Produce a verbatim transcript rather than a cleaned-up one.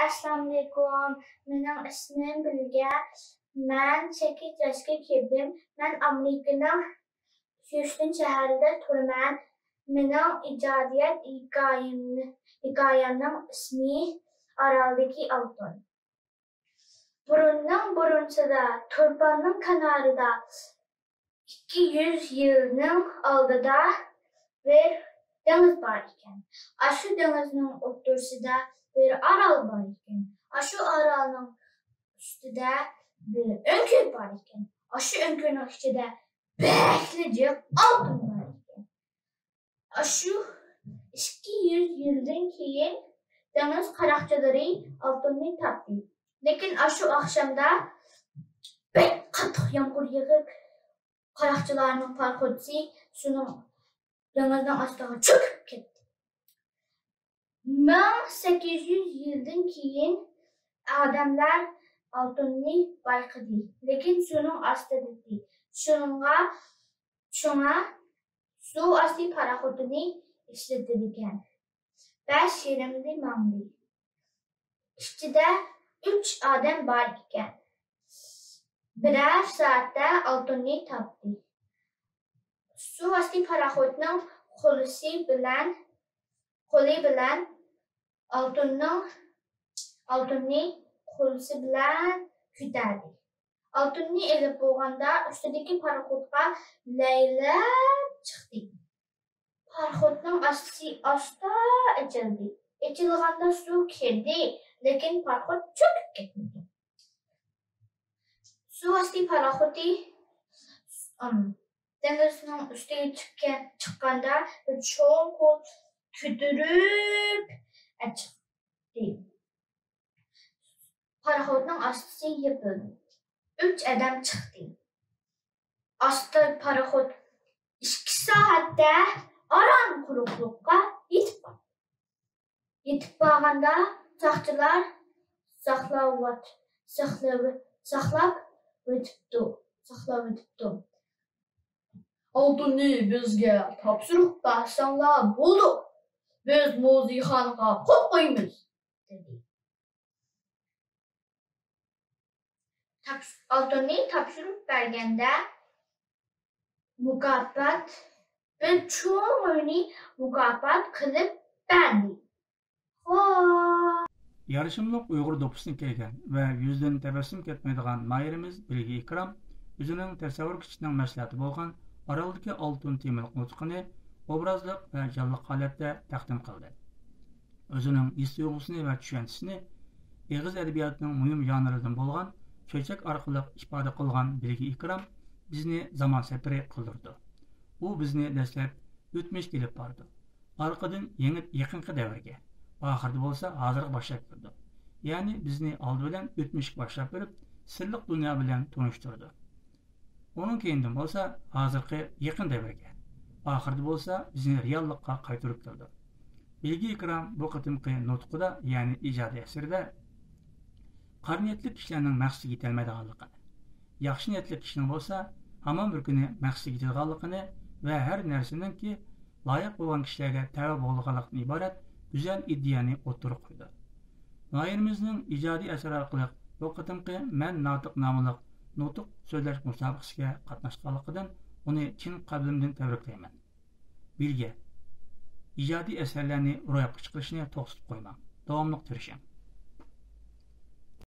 ئەسسالامۇئەلەيكۇم، مېنىڭ ئىسمىم بىلگە. مەن سەككىز ياشقا كىردىم. مەن ئامېرىكىنىڭ ھيۇستون شەھىرىدە تۇرىمەن. مېنىڭ ئىجادىيەت ھېكايەمنى-، ھېكايەمنىڭ ئىسمى ئارالدىكى ئالتۇن. بۇرۇننىڭ بۇرۇنسىدا، تۇرپاننىڭ كەنارىدا، ئىككى يۈز يىلنىڭ ئالدىدا بىر دېڭىز بار ئىكەن. ئاشۇ دېڭىزنىڭ ئوتتۇرىسىدا بىر ئارال بار ئىكەن. ئاشۇ ئارالنىڭ ئۈستىدە بىر ئۆڭكۈر بار ئىكەن. ئاشۇ ئۆڭكۈرنىڭ ئىچىدە بەكلا جىق ئالتۇن بار ئىكەن. ئاشۇ ئىككى يۈز يىلدىن كېيىن دېڭىز قاراقچىلىرى ئالتۇننى تاپتى. لېكىن ئاشۇ ئاخشامدا بەك قاتتىق يامغۇر يېغىپ، قاراقچىلارنىڭ پاراخوتى سۇنىڭ، دېڭىزنىڭ ئاستىغا چۆكۈپ كەتتى. مىڭ سەككىز يۈز يىلدىن كېيىن ئادەملەر ئالتۇننى بايقىدى، لېكىن سۇنىڭ ئاستىدىكى. شۇنىڭغا، شۇڭا سۇ ئاستى پاراخوتىنى ئىشلىتىدىكەن. بەش يېرىمدە ماڭدى. ئىچىدە ئۈچ ئادەم بار ئىكەن. بىرەر سائەتتە ئالتۇننى تاپتى. سۇ ئاستى پاراخوتنىڭ قولىسى بىلەن، قولى بىلەن ئالتۇننىڭ، ئالتۇننى قولىسى بىلەن كۆتەردى. ئالتۇننى ئېلىپ بولغاندا، ئۈستىدىكى پاراخوتقا لەيلەپ چىقتى. پاراخوتنىڭ ئاستىسى ئاستا ئېچىلدى. ئېچىلغاندا سۇ كىردى، لېكىن پاراخوت چۆكۈپ كەتمىدى. سۇ ئاستى پاراخوتى، ئىم، دېڭىزنىڭ ئۈستىگە چىققان، چىققاندا بىر چوڭ قول كۆتۈرۈپ ئەچىقتى. پاراخوتنىڭ ئاستىسى يېپىلدى. ئۈچ ئادەم چىقتى. ئاستا پاراخوت ئىككى سائەتتە ئاران قۇرۇقلۇققا يېتىپ قالدى. يېتىپ بارغاندا ساقچىلار ساقلاۋات-، ساقلاۋ-، ساقلاپ ئۆتۈپتۇ، ساقلاپ ئۆتۈپتۇ. «ئالتۇننى بىزگە تاپشۇرۇپ بەرسەڭلار بولدى، بىز مۇزېيخانىغا قويۇپ قويىمىز» دېدى. تاپش-، ئالتۇننى تاپشۇرۇپ بەرگەندە مۇكاپات، بىر چوڭ ئۆينى مۇكاپات قىلىپ بەردى. خوش. يارىشىملىق ئۇيغۇر دوپپىسىنى كىيگەن ۋە يۈزىدىن تەبەسسۇم كەتمەيدىغان ناھىيەمىز بىلگە ئىكرام ئۆزىنىڭ تەسەۋۋۇر كۈچىنىڭ مەھسۇلاتى بولغان ئارالدىكى ئالتۇن تېمىلىق نۇتقىنى ئوبرازلىق ۋە جانلىق ھالەتتە تەقدىم قىلدى. ئۆزىنىڭ ھېس-تۇيغۇسىنى ۋە چۈشەنچىسىنى ئېغىز ئەدەبىياتىنىڭ مۇھىم ژانىرىدىن بولغان چۆچەك ئارقىلىق ئىپادە قىلغان بىلگە ئىكرام بىزنى زامان سەپىرى قىلدۇرىدۇ. ئۇ بىزنى دەسلەپ ئۆتمۈشكە ئېلىپ بارىدۇ. ئارقىدىن يېڭى، يېقىنقى دەۋرگە، ئاخىرىدا بولسا ھازىرغا باشلاپ بېرىدۇ. يەنى بىزنى ئالدى بىلەن ئۆتمۈشكە باشلاپ بېرىپ، سىرلىق دۇنيا بىلەن تونۇشتۇرىدۇ. ئۇنىڭ كەينىدىن بولسا ھازىرقى يېقىن دەۋرگە، ئاخىرىدا بولسا بىزنى رېئاللىققا قايتۇرۇپ كېلىدۇ. بىلگە ئىكرام بۇ قېتىمقى نۇتقىدا، يەنى ئىجادىي ئەسىرىدە، قارا نىيەتلىك كىشىلەرنىڭ مەقسىتىگە يېتەلمەيدىغانلىقىنى، ياخشى نىيەتلىك كىشىنىڭ بولسا ھامان بىر كۈنى مەقسىتىگە يېتىدىغانلىقىنى ۋە ھەر نەرسىنىڭكى لايىق بولغان كىشىلەرگە تەۋە بولىدىغانلىقتىن ئىبارەت گۈزەل ئىدىيەنى ئوتتۇرىغا قويىدۇ. ناھىيەمىزنىڭ ئىجادىي ئەسەر ئارقىلىق بۇ قېتىمقى مەن ناتىق ناملىق نۇتۇق سۆزلەش مۇسابىقىسىگە قاتناشقانلىقىدىن ئۇنى چىن قەلبىمدىن تەبرىكلەيمەن. بىلگە، ئىجادىي ئەسەرلەرنى روياپقا چىقىرىشنى توختىتىپ قويماڭ. داۋاملىق تىرىشىڭ.